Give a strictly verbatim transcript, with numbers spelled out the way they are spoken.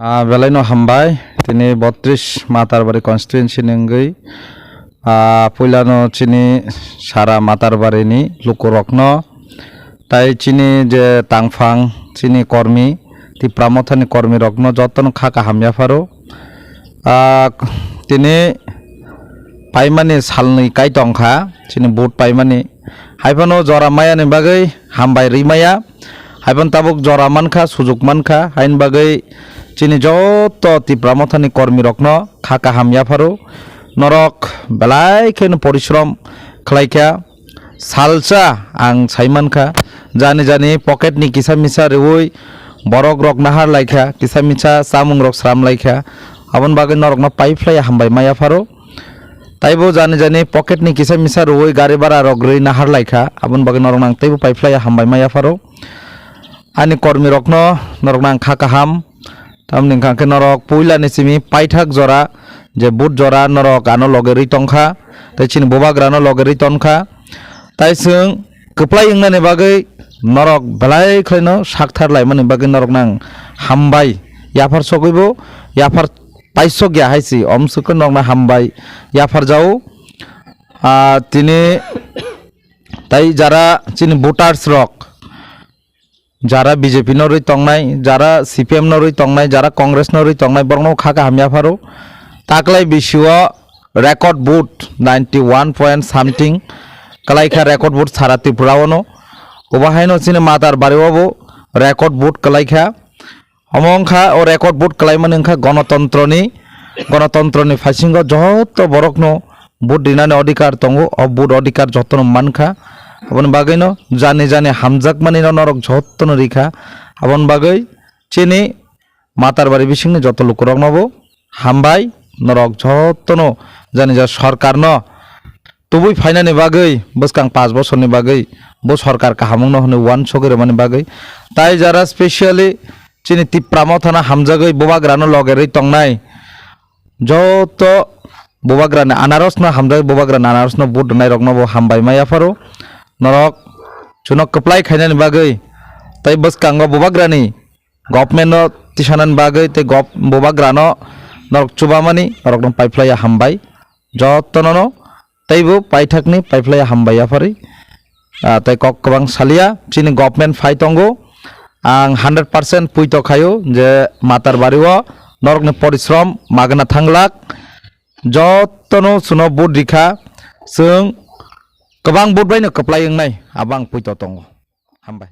Ah, belai no hambai, tini botris Matarbari constituency ni wngwi, ah, puilano chini sara Matarbari ni lukurokno, tai chini je tangphang, chini kormi, Tipra Motha ni kormi rokno jotono kha kaham yapharo. Ah, tini paimani salnwi kai tongkha, chini vote paimani. Haiphano jora maya ni bagwi hambai rwi maya. Haiphano tabuk jora mankha, sujuk mankha, haini bagwi chini joto Tipra Motha ni kormi rokno kha kaham yapharo. Norok belai kheno porishrom khlaikha. Salsa ang sai mankha, jani jani pocket ni kisa misa rwui borok rok nahar laikha, kisa misa chamung rok sram laikha, aboni bagwi norokno pai phlai hambai ma yapharo. Taibo jani jani pocket ni kisa misa rwui gari bhara rok rwi nahar laikha, aboni bagwi norokno ang teibo pai phlai hambai ma yapharo. Ani kormi rokno norokno ang kha kaham, tamni hwnkha khe norok puila ni simi paithak jora, je vote jora norok ano loge rwi tongkha, tei chini bubagra no loge rwi tongkha. Tai chwng kwplai wngnani bagwi norok belai khlaino sakthar laimani bagwi norokno ang hambai yaphar sogwibo, yaphar paisok ya hai si, omswk khe norokno hambai yaphar jao. Ah, tini tai jara chini voters rok, jara B J P no rwi tongnai, jara C P M no rwi tongnai, jara Congress no rwi tongnai, borokno kha kaham yapharo. Taklai bisio record vote ninety one point something kwlai kha, record vote sara Tripura o no. Obo haino chini Matarbari o bo record vote kwlai kha. Omo wngkha o record vote kwlaimani wngkha gonotontroni, gonotontroni phaisingo joto borokno vote rinani odhikar tongo, o vote odhikar jotono mankha. Aboni bagwino jani jani hamjakmani no norok jotono rikha. Aboni bagwi chini Matarbari bisingni joto lukuroknobo hambai, norok jotono jani ja sorkarno tubui phainani bagwi, bwskang panch bosorni bagwi bo sorkar kaham wngno hwnwi uansugwi rwmani bagwi. Tai jara specially chini Tipra Mothano hamjagwi bubagrano logerwi tongnai joto bubagrani anarosno hamjagwi bubagrani anarosno vote rwnairokno bo hambai ma yapharo. Norok chuno kwplai khainani bagwi tei bwskango bubagrani government no tisanani bagwi tei gov-, bubagrano norok chubamani norokno paiphlaiya hambai. Jotonono teibo paithakni paiphlaiya hambai yapharwi. Ah, tei kok kwbang salia, chini government phai tongo. Ang hundred percent puito khaio je Matarbari o norokni porishrom magna thanglak. Jotono chuno vote rikha, chwng kwbang vote baino kwplai wngnai, abo ang puito tongo. Hambai.